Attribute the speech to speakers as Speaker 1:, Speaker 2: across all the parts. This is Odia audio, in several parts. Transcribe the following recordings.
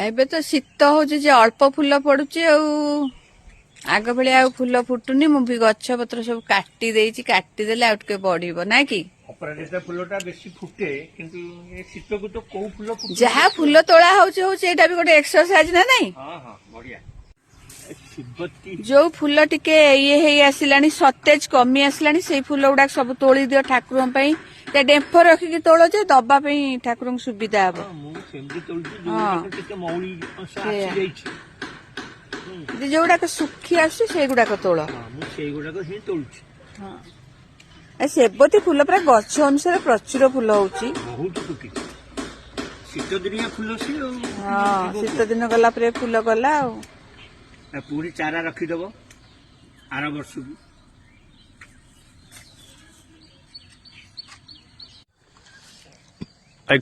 Speaker 1: ଏବେ ତ ଶୀତ ହଉଛି ଯେ ଅଳ୍ପ ଫୁଲ ପଡୁଛି, ଆଉ ଆଗ ଭଳିଆ ଆଉ ଫୁଲ ଫୁଟୁନି। ମୁଁ ବି ଗଛ ପତ୍ର ସବୁ କାଟି ଦେଇଛି, କାଟିଦେଲେ ଆଉ ଟିକେ ବଢିବ ନା କି?
Speaker 2: ଅପରାଜିତା ଫୁଲଟା ବେଶୀ ଫୁଟେ, କିନ୍ତୁ ଏ ଶୀତକୁ ତ କୋଉ ଫୁଲ ଫୁଟୁନି।
Speaker 1: ଯାହା ଫୁଲ ତୋଳା ହଉଛି ହଉଛି, ଏଇଟା ବି ଗୋଟେ ଏକ୍ସରସାଇଜ ନା ନାଇଁ?
Speaker 2: ହଁ ହଁ, ବଢିଆ। ଏ ଶିବତୀ।
Speaker 1: ଯୋଉ ଫୁଲ ଟିକେ ଇଏ ହେଇ ଆସିଲାଣି, ସତେଜ କମି ଆସିଲାଣି, ସେଇ ଫୁଲ ଗୁଡାକ ସବୁ ତୋଳି ଦିଅ ଠାକୁରଙ୍କ ପାଇଁ। ତା ଡେମ୍ଫ ରଖିକି ତୋଳ ଯେ ଦବା ପାଇଁ ଠାକୁରଙ୍କୁ ସୁବିଧା ହବ।
Speaker 2: ହଁ, ମୁଁ ସେମିତି ତୋଳୁଛି, ଯୋଉଗୁଡାକ ଟିକେ ମଉଳି ଅଂଶ
Speaker 1: ସେଇଆ।
Speaker 2: ଆସିଯାଇଛି।
Speaker 1: ଯୋଉଗୁଡାକ ଶୁଖି ଆସୁଛି ସେଇଗୁଡାକ ତୋଳ।
Speaker 2: ହଁ, ମୁଁ ସେଇଗୁଡାକ ହିଁ ତୋଳୁଛି।
Speaker 1: ଏ ସେବତୀ ଫୁଲ ପୁରା ଗଛ ଅନୁସାରେ ପ୍ରଚୁର ଫୁଲ ହଉଛି।
Speaker 2: ବହୁତ ଫୁଟିଛି, ଶୀତ ଦିନିଆ ଫୁଲ ସିଏ ଆଉ।
Speaker 1: ହଁ, ଶୀତ ଦିନ ଗଲା ପରେ ଫୁଲ ଗଲା ଆଉ।
Speaker 2: ନା, ପୁଣି ଚାରା ରଖିଦବ ଆର ବର୍ଷକୁ।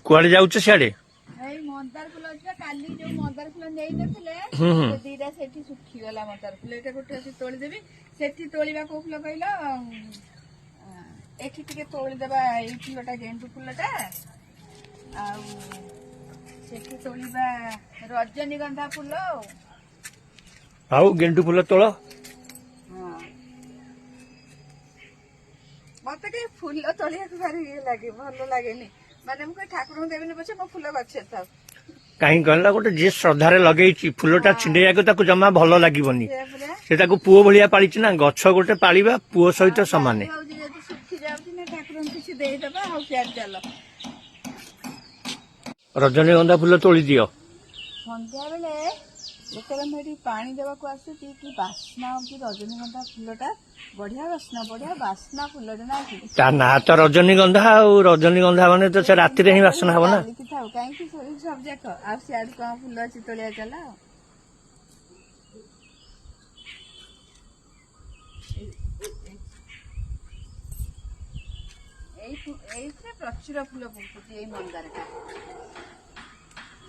Speaker 2: କୁଆଡେ ଯାଉଛ ସିଆଡେ?
Speaker 1: ଏଇ ମନ୍ଦାର ଫୁଲ ଅଛି ନା, କାଲି ଯୋଉ ମନ୍ଦାର ଫୁଲ ନେଇନଥିଲେ,
Speaker 2: ହୁଁ ହୁଁ
Speaker 1: ସେ ଦିଟା ସେଠି ଶୁଖିଗଲା ମନ୍ଦାର ଫୁଲ। ଏଇଟା ଗୋଟେ ଅଛି, ତୋଳିଦେବି। ସେଠି ତୋଳିବା କୋଉ ଫୁଲ କହିଲ? ଏଠି ଟିକେ ତୋଳିଦେବା ଏଇ ଫୁଲଟା, ଗେଣ୍ଡୁ ଫୁଲଟା। ଆଉ ସେଠି ତୋଳିବା ରଜନୀଗନ୍ଧା ଫୁଲ ଆଉ।
Speaker 2: ଆଉ ଗେଣ୍ଡୁ ଫୁଲ ତୋଳ।
Speaker 1: ହଁ, ମତେ ଟିକେ ଫୁଲ ତୋଳିବାକୁ ଭାରି ଇଏ ଲାଗେ, ଭଲ ଲାଗେନି। ମାନେ ମୁଁ କହେ ଠାକୁରଙ୍କୁ ଦେବିନି ପଛେ, ମୋ ଫୁଲ ଗଛରେ ଥାଉ।
Speaker 2: କାହିଁ କହିଲା, ଗୋଟେ ଯିଏ ଶ୍ରଦ୍ଧାରେ ଲଗେଇଛି ଫୁଲଟା ଛିଣ୍ଡେଇବାକୁ ତାକୁ ଜମା ଭଲ ଲାଗିବନି।
Speaker 1: ସେଇଆ ପରା।
Speaker 2: ସେ ତାକୁ ପୁଅ ଭଳିଆ ପାଳିଛି ନା, ଗଛ ଗୋଟେ ପାଳିବା ପୁଅ ସହିତ ସମାନେ।
Speaker 1: ହଉଛି ଯଦି ଶୁଖି ଯାଉଛି ନା, ଠାକୁରଙ୍କୁ କିଛି ଦେଇଦବା ଆଉ ସିଆଡେ ଚାଲ।
Speaker 2: ରଜନୀଗନ୍ଧା ଫୁଲ ତୋଳି ଦିଅ।
Speaker 1: ସନ୍ଧ୍ୟାବେଳେ ଯେତେବେଳେ ମୁଁ ଏଠି ପାଣି ଦେବାକୁ ଆସୁଛି, କି ବାସ୍ନା ହଉଛି ରଜନୀଗନ୍ଧା ଫୁଲଟା, ବଢିଆ ବାସ୍ନା, ବଢିଆ ବାସ୍ନା ଫୁଲଟା ନା କି?
Speaker 2: ତା ନାଁ ତ ରଜନୀଗନ୍ଧା, ଆଉ ରଜନୀଗନ୍ଧା ମାନେ ତ ସେ ରାତିରେ ହିଁ ବାସ୍ନା ହବ ନା।
Speaker 1: ଚାଲିକି ଥାଉ କାହିଁକି ସବୁ ସବୁ ଯାକ। ଆଉ ସିଆଡୁ କଣ ଫୁଲ ଅଛି ତୋଳିଆ ଚାଲ ଆଉ। ଏଇଥିରେ ପ୍ରଚୁର ଫୁଲ ଫୁଟୁଛି ଏଇ ମନ୍ଦାରଟା,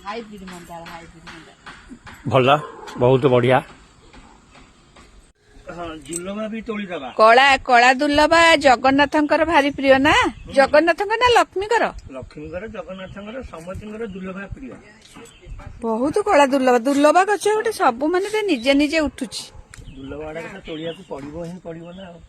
Speaker 1: ହାଇବ୍ରିଡ ମନ୍ଦାର, ହାଇବ୍ରିଡ ମନ୍ଦାର।
Speaker 2: ଭଲ, ବହୁତ ବଢିଆ। ହଁ, ଦୁର୍ଲଭା ବି ତୋଳିଦବା।
Speaker 1: କଳା କଳା ଦୁର୍ଲଭା ଜଗନ୍ନାଥଙ୍କର ଭାରି ପ୍ରିୟ ନା? ଜଗନ୍ନାଥଙ୍କ ନା ଲକ୍ଷ୍ମୀଙ୍କର?
Speaker 2: ଲକ୍ଷ୍ମୀଙ୍କର, ଜଗନ୍ନାଥଙ୍କର, ସମସ୍ତଙ୍କର ଦୁର୍ଲଭା ପ୍ରିୟ।
Speaker 1: ବହୁତ କଳା ଦୁର୍ଲଭା, ଦୁର୍ଲଭା ଗଛ ଗୋଟେ ସବୁ ମାନେ ସେ ନିଜେ ନିଜେ ଉଠୁଛି।
Speaker 2: ଦୁର୍ଲଭା ଗୁଡାକ ତ ତୋଳିବାକୁ ପଡିବ ହିଁ ପଡିବ ନା ଆଉ।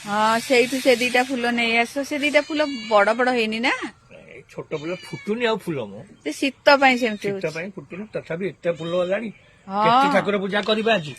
Speaker 1: ହଁ, ସେଇଠୁ ସେ ଦିଟା ଫୁଲ ନେଇ ଆସ। ସେ ଦିଟା ଫୁଲ ବଡ ବଡ ହେଇନି ନା?
Speaker 2: ଏଇ ଛୋଟ ଫୁଲ, ଫୁଟୁନି ଆଉ ଫୁଲ ମୁଁ।
Speaker 1: ସେ ଶୀତ ପାଇଁ ସେମିତି
Speaker 2: ଶୀତ
Speaker 1: ହଉଛି।
Speaker 2: ପାଇଁ ଫୁଟୁନି, ତଥାପି ଏତେ ଫୁଲ ହେଲାଣି।
Speaker 1: ହଁ।
Speaker 2: କେତେ ଠାକୁର ପୂଜା କରିବା ଆଜି?